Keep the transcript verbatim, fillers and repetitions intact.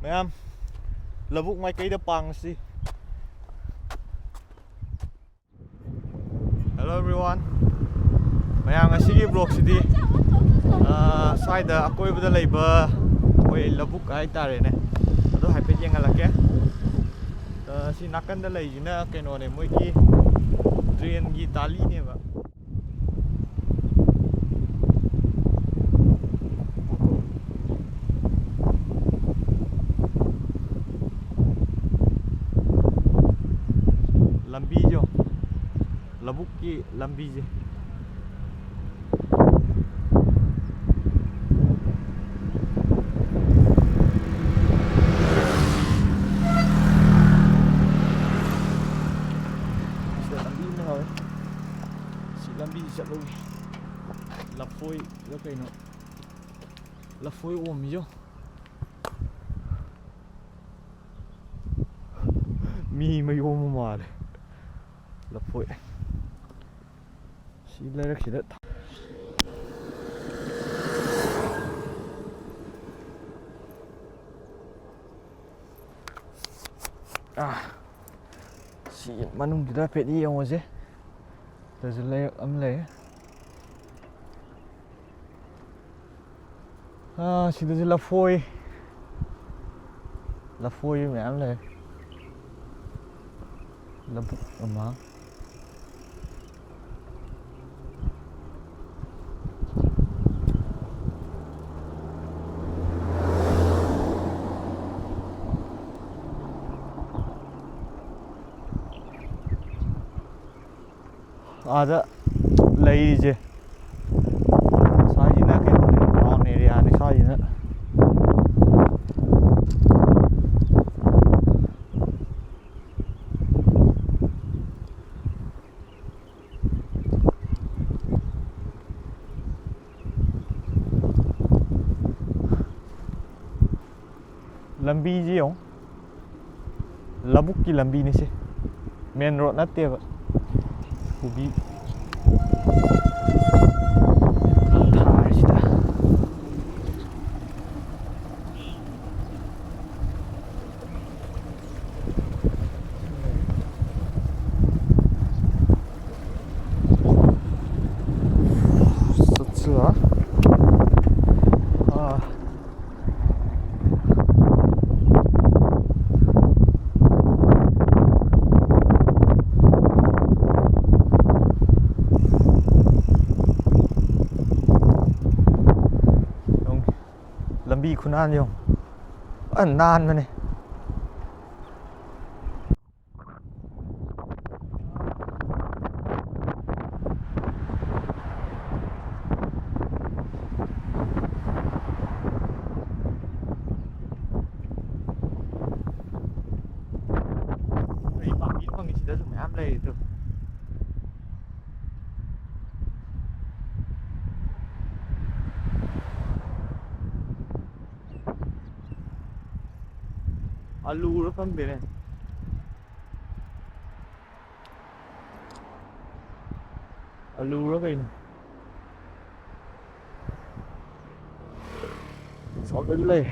ꯃꯌꯥꯝ, ꯂꯧꯕꯨꯛ ꯃꯥꯏꯀꯩꯗ ꯄꯥꯡꯉꯁꯤ꯫ Hello everyone, ꯃꯌꯥꯝ, ꯉꯁꯤꯒꯤ vlogꯁꯤꯗꯤ, ꯑꯥ, ꯁ꯭ꯋꯥꯏꯗ ꯑꯀꯣꯏꯕꯗ ꯂꯩꯕ ꯑꯩꯈꯣꯏ ꯂꯧꯕꯨꯛ ꯍꯥꯏꯇꯥꯔꯦꯅꯦ, ꯑꯗꯣ ꯍꯥꯏꯐꯦꯠ ꯌꯦꯡꯍꯜꯂꯛꯀꯦ꯫ ꯑꯥ, ꯁꯤ ꯅꯥꯀꯟꯗ ꯂꯩꯁꯤꯅ ꯀꯩꯅꯣꯅꯦ, ꯃꯣꯏꯒꯤ ꯇ꯭ꯔꯦꯟꯒꯤ ꯇꯥꯂꯤꯅꯦꯕ꯫ ꯂꯝꯕꯤꯁꯦ ꯌꯦꯡꯉꯣ꯫ ꯂꯧꯕꯨꯛꯀꯤ ꯂꯝꯕꯤꯁꯦ꯫ ꯁꯤꯗ ꯂꯝꯕꯤ ꯑꯃ ꯌꯥꯎꯋꯦ꯫ ꯁꯤ ꯂꯝꯕꯤꯁꯤ ꯆꯠꯂꯨꯒꯦ꯫ ꯂꯐꯣꯏꯔ ꯀꯩꯅꯣ꯫ ꯂꯐꯣꯏ ꯑꯣꯝꯃꯤꯌꯣ꯫ ꯃꯤ ꯃꯌꯣꯝ ꯑꯃ ꯃꯥꯜꯂꯦ꯫ ꯂꯐꯣꯏ꯫ ꯁꯤ ꯂꯩꯔꯛꯁꯤꯗ ꯊ-, ꯑꯥ, ꯁꯤ ꯃꯅꯨꯡꯁꯤꯗ ꯍꯥꯏꯐꯦꯠ ꯌꯦꯡꯉꯨꯁꯦ꯫ ꯁꯤꯗꯁꯨ ꯂꯩꯔꯛ ꯑꯃ ꯂꯩ꯫ ꯑꯥ, ꯁꯤꯗꯁꯨ ꯂꯐꯣꯏ, ꯂꯐꯣꯏ ꯃꯌꯥꯝ ꯂꯩ꯫ ꯂꯧꯕꯨꯛ ꯑꯃ꯫ ꯑꯥꯗ ꯂꯩꯔꯤꯁꯦ, ꯁ꯭ꯋꯥꯏꯁꯤꯅ ꯀꯩꯅꯣꯅꯦ, town areaꯅꯦ ꯁ꯭ꯋꯥꯏꯁꯤꯅ꯫ ꯂꯝꯕꯤꯁꯤ ꯌꯦꯡꯉꯨ, ꯂꯧꯕꯨꯛꯀꯤ ꯂꯝꯕꯤꯅꯤ ꯁꯤ, main road ꯅꯠꯇꯦꯕ꯫ ꯀꯣꯕꯤ ꯊꯥꯔꯤꯁꯤꯗ꯫ ꯈꯨꯅꯥꯟ ꯌꯦꯡꯉꯨ꯫ ꯐꯖꯅ ꯅꯥꯟꯕꯅꯦ꯫ ꯀꯔꯤ ꯄꯥꯝꯕꯤ ꯐꯪꯉꯤ ꯁꯤꯗꯁꯨ ꯃꯌꯥꯝ ꯂꯩꯔꯤ ꯑꯗꯨ꯫ ꯑꯂꯨꯔ ꯈꯪꯗꯦꯅꯦ꯫ ꯑꯂꯨꯔ ꯀꯩꯅꯣ? ꯁꯣꯝꯗꯁꯨ ꯂꯩ꯫